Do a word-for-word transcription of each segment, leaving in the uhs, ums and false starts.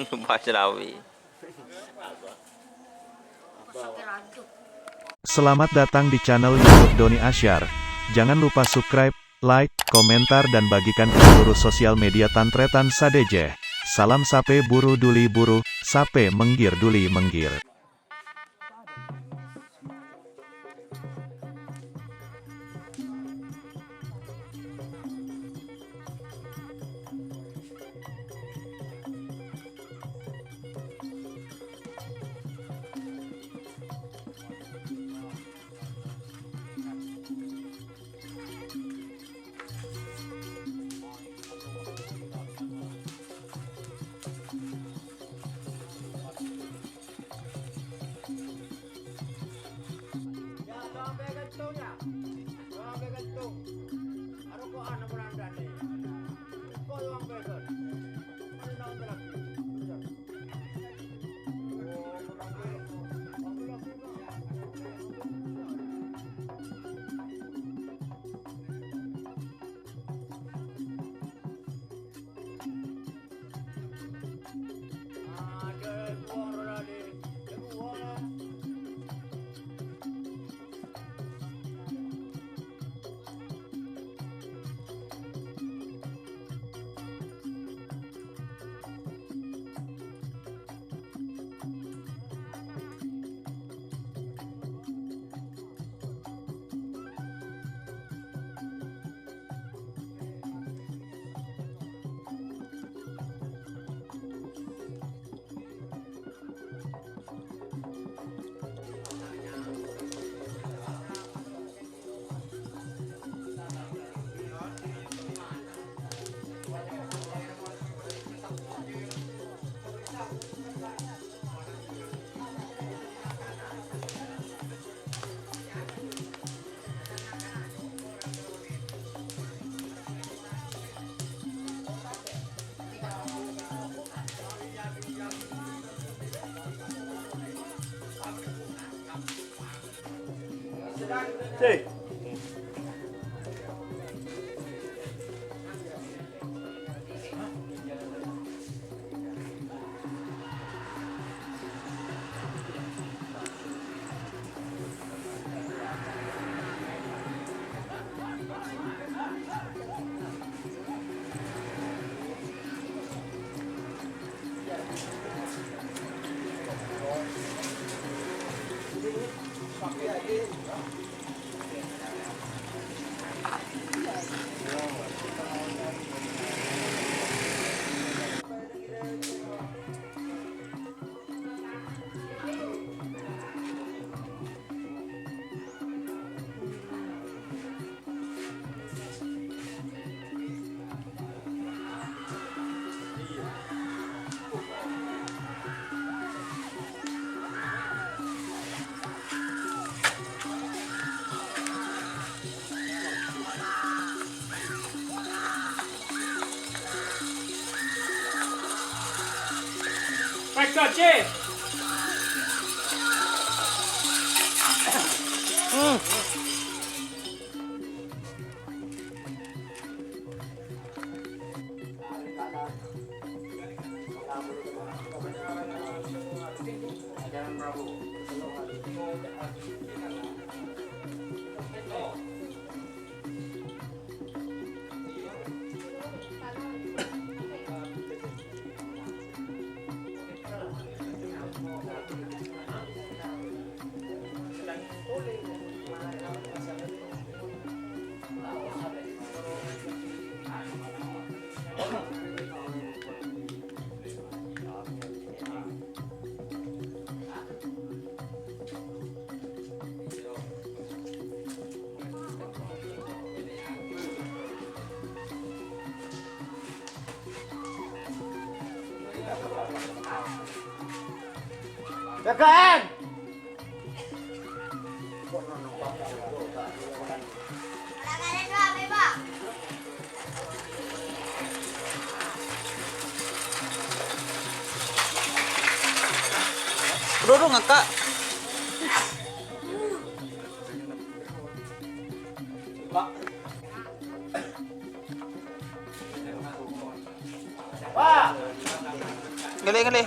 Masnawi. Selamat datang di channel YouTube Doni Asyar. Jangan lupa subscribe, like, komentar, dan bagikan ke seluruh sosial media tan-tarètan sadhâjâ. Salam sapè buru duli buru, sapè mèngghir duli mèngghir. Jagain! Roro ngaka'. Ngale, ngale.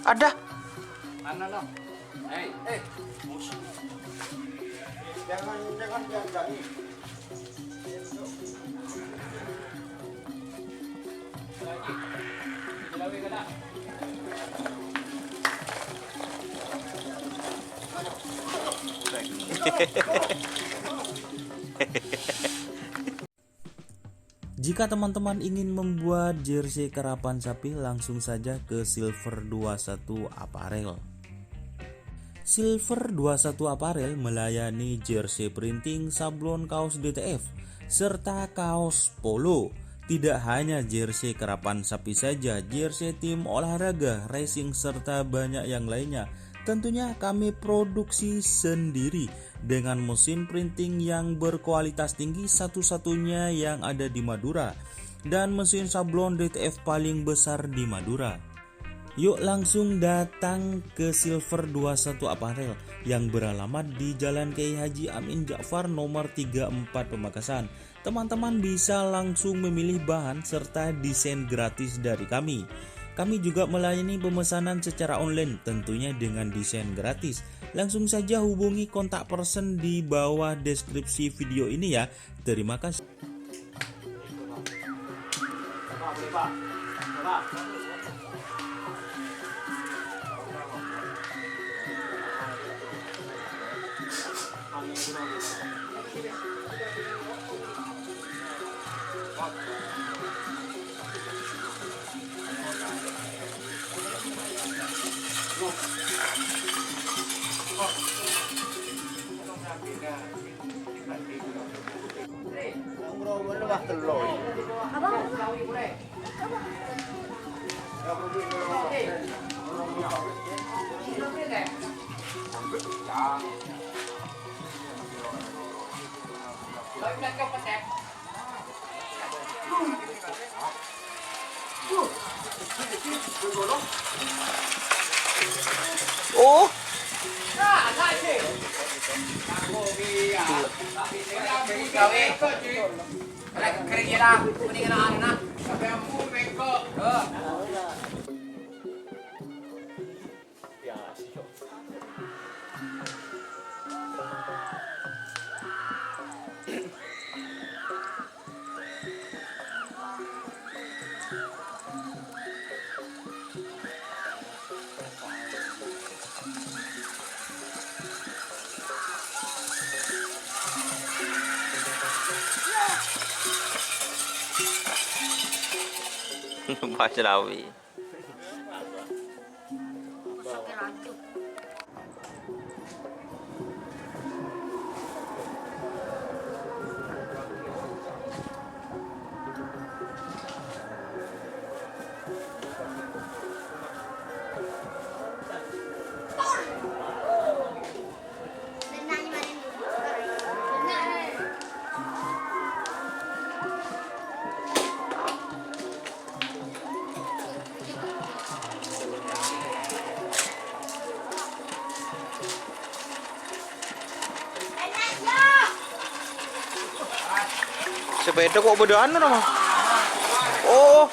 Ada. Jika teman-teman ingin membuat jersey karapan sapi, langsung saja ke Silver dua satu Apparel. Silver dua satu Apparel melayani jersey printing, sablon kaos D T F, serta kaos polo. Tidak hanya jersey karapan sapi saja, jersey tim olahraga, racing, serta banyak yang lainnya. Tentunya kami produksi sendiri dengan mesin printing yang berkualitas tinggi, satu-satunya yang ada di Madura, dan mesin sablon D T F paling besar di Madura. Yuk langsung datang ke Silver dua satu Apparel yang beralamat di Jalan Kiai Haji Amin Ja'far nomor tiga empat Pamekasan. Teman-teman bisa langsung memilih bahan serta desain gratis dari kami. Kami juga melayani pemesanan secara online, tentunya dengan desain gratis. Langsung saja hubungi kontak person di bawah deskripsi video ini ya. Terima kasih. Oh. Pas rawi. Sepeda kok bâdâ anu, Rama? Oh.